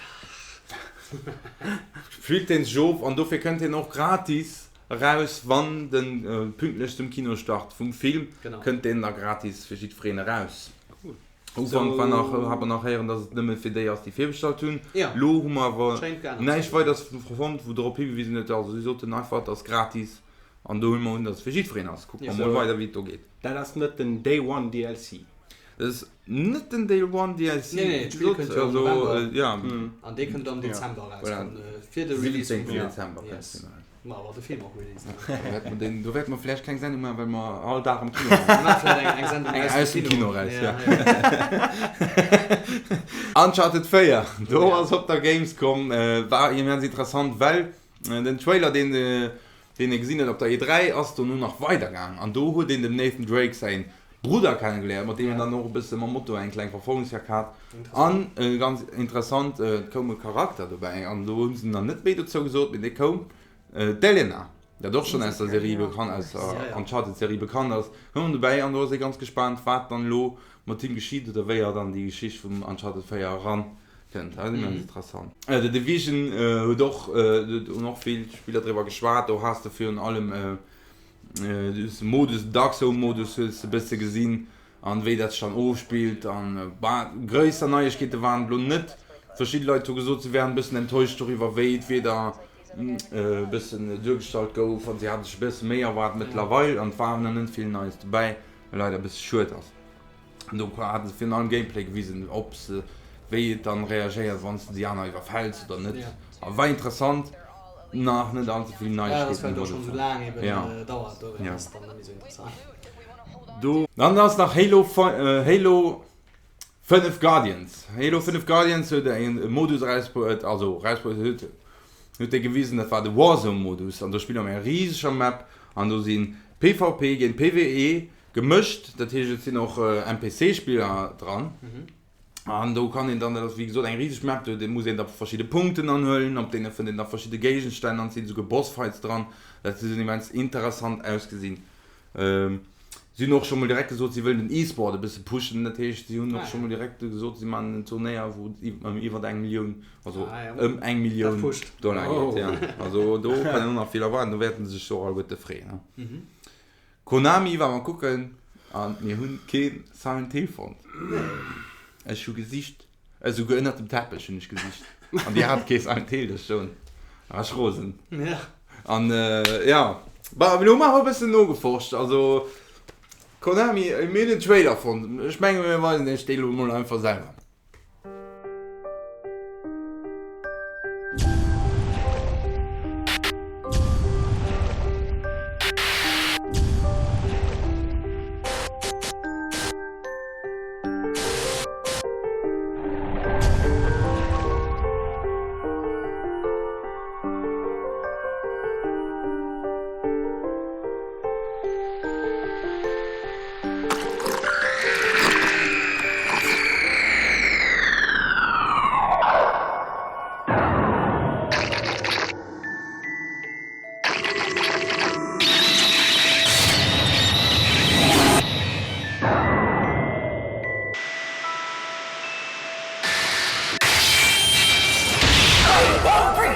spillt deen sech of an dofir kënnt deen och gratis eraus, wann den pünktlech zum Kinostart vum Film kënnt deen da gratis fir jiddwereen eraus. Ufank war nach, hat mer nach héieren, dass et nëmme fir déi ass, déi virbestallt hunn. Lo hu mer awer näischt weiders fonnt, wou drop higewisen huet. Also si soten einfach, et ass gratis an do huele mer un, dass et fir jiddwereen ass. Kucke mer mol weider, wéi et do geet. Dat ass net den Day One DLC. Dat ass net den Day One DLC. Nee, nee, d'Spill kënnt jo am November an dee kënnt am Dezember eraus, fir de Release vum Film. 17. Dezember kënnt deen eraus. Ma awer de Film och releasen. Do wäerte mer vläicht keng Sendung maachen, well mer all Dag am Kino waren. Mir maache vläicht eng Sendung aus dem Kino eraus. Ja. Uncharted 4, do ass op der Gamescom, war immens interessant, well den Trailer, deen deen ee gesinn huet op der E3, ass dono nach weidergaang an do huet een dem Nathan Drake säin Brudder kennegeléiert, mat deem en dann och e bësse mam Moto eng kleng Verfolgungsjagd hat. An ganz interessant, et koum e Charakter dobäi, an do hu se nach net méi dozou gesot, mee dee koum, d'Elena, dat och schonn aus der Serie bekannt, aus der Uncharted-Serie bekannt ass, koum dobäi an do ass ee ganz gespaant, wat dann elo mat him geschitt oder wéi hatt an déi Geschicht vum Uncharted 4 eran kënnt. Dat ass immens interessant. The Division huet och, hunn och vill Spiller driwwer geschwat, do has de virun allem Modus, den Dark Zone Modus hues de bësse gesinn an wéi dat sech dann ofspillt an bah, gréisser Neiegkeete waren et lo net. Verschidde Leit hu gesot se wären e bëssen enttäuscht doriwwer wéi d'Wieder e bëssen duergestallt gouf an se hate sech e bësse méi erwaart mëttlerweil an et war awer nach net vill Neies dobäi, wat leider e bësse schued ass. An do hate se virun allem Gameplay gewisen, ob se, wéi et dann reagéiert, wann s de déi aner iwwerfäls oder net. A war interessant, nach net all ze vill Neiegkeeten hu mer do. Dann ass nach Halo, Halo 5 Guardians. Halo 5 Guardians huet e Modus erausbruet, also erausbruet huet, huet dee gewisen, dat war de Warzone-Modus. An do spille mer op enger riseger Map an do si PvP géint PvE Gemëscht, dat heescht et sinn och NPC-Spiller dran. An do kann een dann, dat ass wéi gesot eng riseg Map, do muss een da verschidde Punkten anhuelen, op deene fënnt een da verschidde Géigenstänn an et sinn esouguer Bossfights dran. Dat huet immens interessant ausgesinn. Si hunn och scho mol direkt gesot, si wëllen den E-Sport e bësse pushen, dat heescht si hunn och scho mol direkt gesot, si maachen en Turnéier wou et ëm iwwer eng Millioun, also ëm eng Millioun Dollar geet. Also do kann een och nach vill erwaarden, do wäerte se sech och alleguerte freeën. Konami war mer kucken an mir hunn keen Silent Hill fonnt. Ech hu gesicht, esouguer ënnert dem Teppech hunn ech gesicht an déi hat kee Silent Hill do stoen. Da war ech rosen. An jo, bon elo hu mer awer e bëssen nogeforscht. Also Konami, mir hunn en Trailer fonnt. Ech menge mir weisen iech dee lo mol einfach selwer.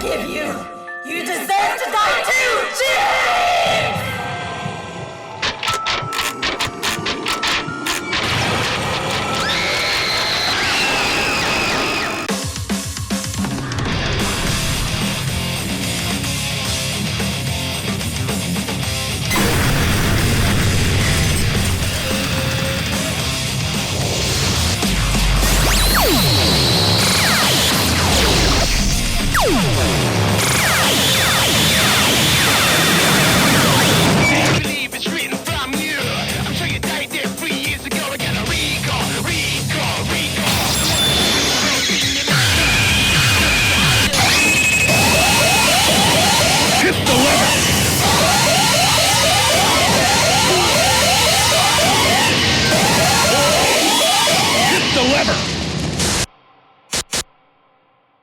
forgive you! You deserve to die too, James!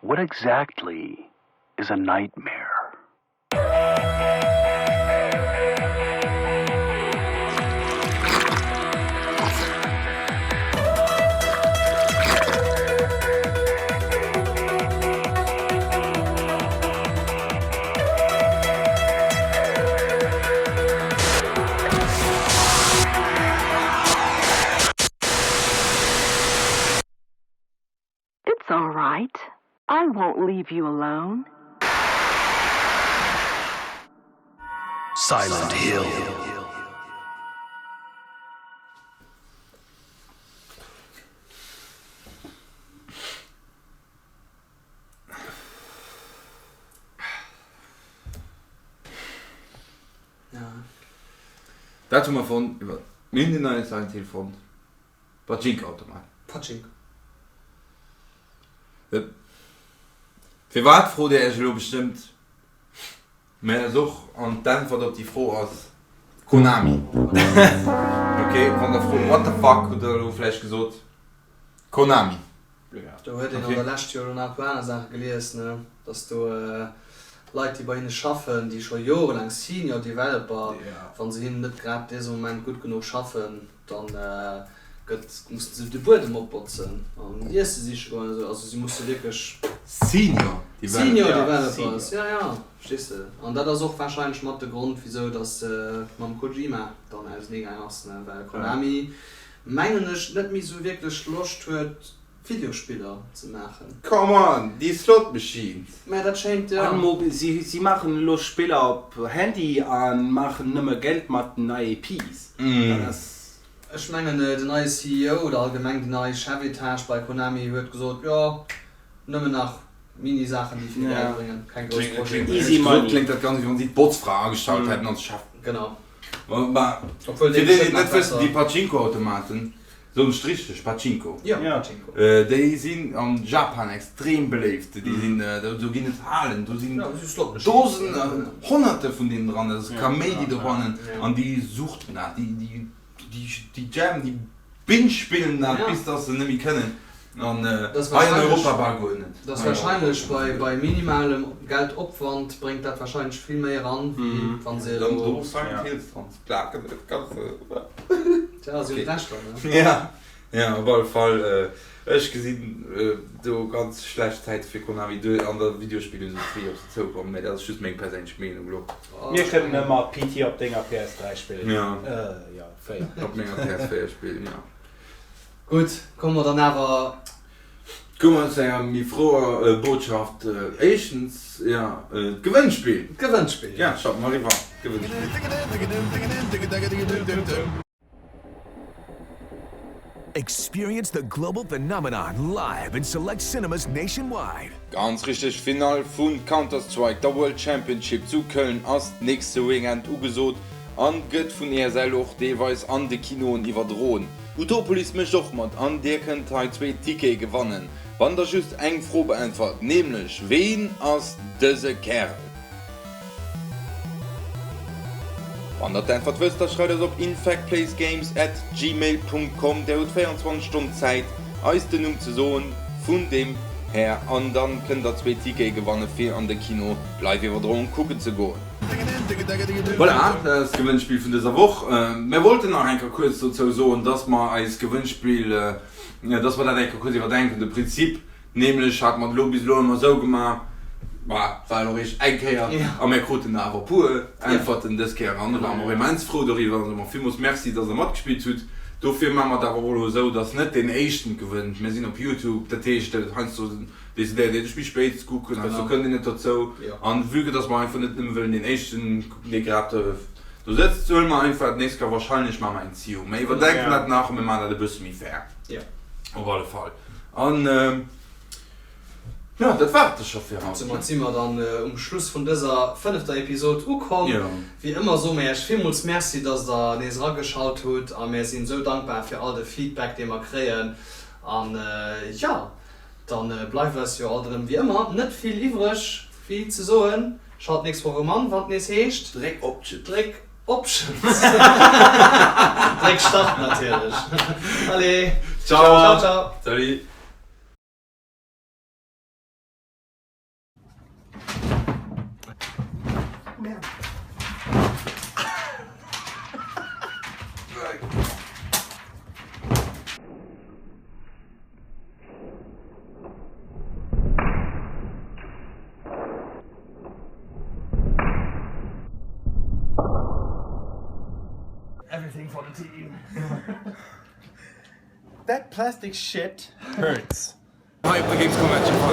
What exactly is a nightmare? It's all right. I won't leave you alone. Silent Hill. Dat hu mer fonnt iwwer mir hunn den neie Silent Hill fonnt. Pachinko-Automat. Pachinko. Firwat, frot Dir Iech elo bestëmmt. Mä et ass och, an d'Äntwert op déi Fro ass Konami. Ok, wann Der frot what the fuck, hutt Der elo vläicht gesot Konami. Do huet een an der Lescht jo elo nach e puer aner Saache gelies, ne, dass do Leit, déi bei hinne schaffen, déi scho jorelaang Senior Developer, wa se hinnen net grad dese Moment gutt genuch schaffen, dann gëtt, mussen se de Buedem opbotzen an Iesse siche goen esou. Also si musse wierklech. Senior Developer. Senior Developers, ja ja, verstees de. An dat ass och warscheinlech mat de Grond wisou datt mam Kojima dann ausenee gaang ass, ne, well Konami mengen ech net méi esou wierklech Loscht huet Videospiller ze maachen. Come on, déi Slot Machines! Mä dat schéint jo. An mobil, si si maachen elo Spiller op Handy a maachen nëmme Geld mat den IAPs. Dat ass. Ech mengen den neie CEO oder allgemeng déi nei Chefetage bei Konami huet gesot, jo, nëmmen nach Mini-Saachen déi vill Geld bréngen, keng grouss Projeten. Easy money. Kléngt dat ganz wéi wann si d'Botzfra agestallt hätten als Chef. Genau. Mä Obwuel fir dee déi déi bestëmmt et nach net wëssen, besser. déi Pachinko-Automaten, Soen ech richteg? Pachinko? Jo, Pachinko. Déi sinn an Japan extrem beléift. Déi sinn, do ginn et Halen, do sinn Dosen, Honnerte vun deenen dran. Dat ass Kaméidi dobannen an déi suchten dat, déi, déi jammen, déi binge-spillen dat, bis dass se net méi kënnen. An hei an Europa bal guer net. Dat ass wahrscheinlech bei minimalem Geldopwand bréngt dat wahrscheinlech vill méi eran, wéi wann se Dann elo. do Silent Hills dran ze plaken, dat Ganze. Tja, si hunn d'Rechter, ne? Ja, ja, op alle Fall. Ech gesinn do ganz schlecht Zäite fir Konami an der Videospillindustrie op se zoukommen, mä dat ass just meng perséinlech Meenung elo. Mir kënnen ëmmer PT op denger PS3 spillen. Ja. Jo, 4. Op menger PS4 spillen, jo. Gutt, komme mer dann awer. Komme mer zu enger méi frouer Botschaft. Éischtens, jo, d'Gewënnspill. D'Gewënnspill, jo. Ja, schalte mer eriwwer. D'Gewënnspill. Experience the global phenomenon live in select cinemas nationwide. Ganz richteg, Finall vu Counter-Strike, der World Championship zu Köln ass nächste Weekend ugesot an gëtt vun ESL och deelweis an de Kinoen iwwerdroen. Utopolis mécht och mat an dir kënnt hei zwee Tickete gewannen, wann der just eng Fro beäntwert, nämlech Ween ass dëse Kärel? Wann der d'Äntwert wësst, da schreift eis op infectplaysgames at gmail Punkt com. Der hutt 24 Stonnen Zäit eis den Numm ze soen vun deem Här an dann kënnt der zwee Tickete gewanne fir an de Kino d'Live-Iwwerdroung kucken ze goen. Voilà, dat ass d'Gewënnspill vun dëser Woch. Mir wollten nach eng Kéier kuerz dozou soen, dass mer eist Gewënnspill, dass mer dat eng Kéier kuerz iwwerdenken, de Prinzip. Nämlech hate mer et elo bis elo ëmmer esou gemaach. Bah, war elo eréischt eng Kéier a mir kruten der awer e puer Äntwerten dës Kéier an do ware mer och immens frou doriwwer an soe mer villmools Merci, dass der matgespillt hutt. Dofir maache mer et awer och elo esou, dass net deen Éischten gewënnt. Mir sinn op Youtube, dat heescht heiansdo decidéiert een sech méi spéit ze kucken, heiansdo kënnt een net dozou. An vue que dass mer einfach net nëmme wëllen deen Éischten kucken, dee grad do sëtzt, huele mer einfach d'nächst Kéier wahrscheinlech maache mer eng Ziehung. Mir iwwerdenken dat nach a mir maachen dat e bësse méi fair op alle Fall. An. Jo, dat war et da scho fir haut. Soumat si mer dann um Schluss vun dëser fënnefter Episod ukomm. Wéi ëmmer soe mer iech villmools Merci, dass der nees erageschalt hutt a mär sinn esou dankbar fir all de Feedback, dee mer kréien. An jo, dann bleift eis jo alt erëm wéi ëmmer net vill iwwreg wéi ze soen, schalt nächst Woch erëm an, wann et nees heescht. Dréck Options. Dréck Options. Dréck Start natierlech. Allez, ciao, ciao. Salut. Everything for the team. That plastic shit hurts. Hei op der Gamescom hat D'Fro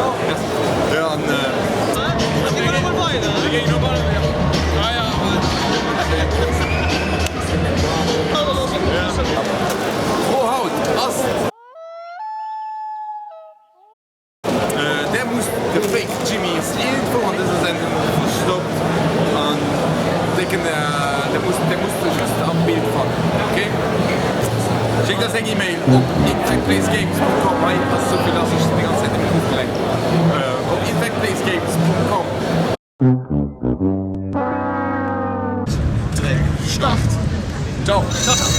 haut ass. Där muss de Fake Jimmy iergendwou an dëser Sendung verstoppt an déi kënnt der musst där musst de just am Bild fannen ok. Schéckt eis eng Email op infectplacegames.com hei ass souvill lass ech sinn déi ganz Zäit nëmmen ofgelenkt op infectplacegames.com. Dréck Start! Ciao! Ciao ciao!